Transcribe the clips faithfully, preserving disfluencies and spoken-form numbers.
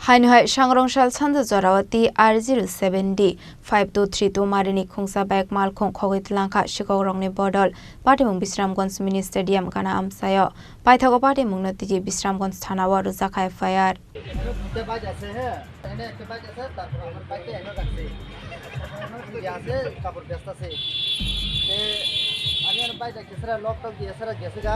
Haino hai sangrong sal sanja jorao T R zero seven D five two three two marini khungsa bike malkhung khogwi tlangkha sikokrokni bodol Patimung Bisramganj Mini Stadium gana amchaio. Paithago patimungno tiji Bisramganj thanao rwjakha F I R. এখানে দুটো বাইক আছে, হ্যাঁ, এখানে একটা বাইক আছে, তারপর আমার বাইকটা এখানে রাখছি। এখানে দুইটা আছে, কাপড় ব্যস্ত আছে। এ, আমি আর বাইকটা গেছে, লক টক দিয়ে এছাড়া গেছে গা।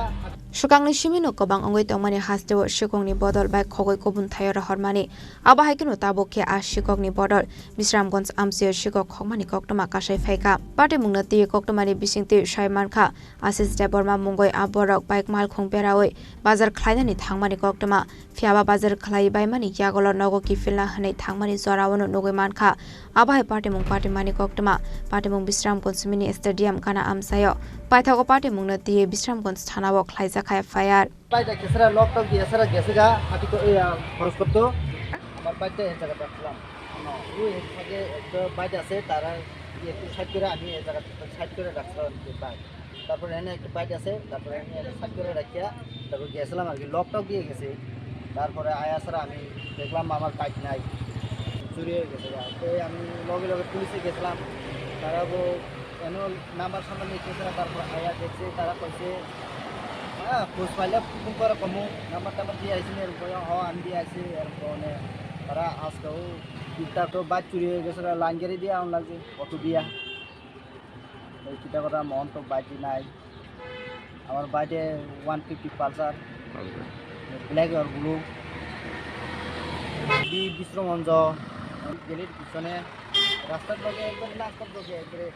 Swkangni simino kwbang wngwi tongmani hasteo sikokni bodol bai khogwi kubun thaio rohormani. Abo hai kheno tabuk khe a sikokni bodol Bisramganj amchaio sikok khokmani koktwma kasai phaikha. Patimungno twiwi koktwmani bisingtwi sai mankha Ashish Debbarma mungwi a borok bike malkhung berawi bazar khlainani thangmani koktwma. Phiyaba bazar khlai baimani yagulo nogo kiphilna hwnwi thangmani joraono nugwi mankha. Abo hai patimung patimani koktwma, patimung Bisramganj Mini Stadium gana amchaio. Paithago patimungno twiwi Bisramganj thanao khlaijakha F I R. বাইকটা গেছে, লক টক দিয়ে এছাড়া গেছে গা, হাতি কো-, এই, আ, খরচ করতো। আমার বাইকটা এই জায়গাটা রাখলাম। না, ওই এক ফাঁকে একটা বাইক আছে, তারা একটু সাইড করে, আমি এই জায়গাটা সাইড করে রাখছিলাম আর কি বাইক। তারপরে এনে একটা বাইক আছে, তারপরে আমি এটা সাইড করে রাখিয়া তারপর গেছিলাম আর কি, লক টক দিয়ে গেছে। তারপরে আয়া ছাড়া আমি দেখলাম আমার বাইক নাই, চুরি হয়ে গেছে। তো আমি লগে লগে পুলিশে গেছিলাম, তারা ও এনে নাম্বার সামনে লিখেছে, তারপর আয়া দেখছে, তারা কইছে, হ্যাঁ, খোঁজ পাইলে ফোন করে কমু, নাম্বার টাম্বার দিয়ে আইসি, এরকম করে, হ, আমি দিয়ে আইসি, এরকম করে। তারা আজকে ও তিনটা তো বাইক চুরি হয়ে গেছে, লাইন গাড়ি দিয়ে আউন লাগছে, অটো দিয়া। এই কিতা কথা, মহন্ত বাইক নাই। আমার বাইকে one fifty Pulsar, Pulsar. Black আর ব্লু। বি বিশ্রমগঞ্জ, গেলির পিছনে রাস্তার লগে একবারে, রাস্তার লগে একবারে।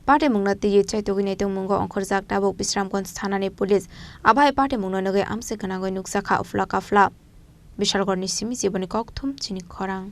Patimungno twiwi chaitugwi naitung mungo ongkhorjak tabuk Bisramganj thanani police. Abo hai patimungno nugwi amchai gwnangwi nukjakha uphla kaphla. Bishalgarhni simi jiboni kokthum chini khorang.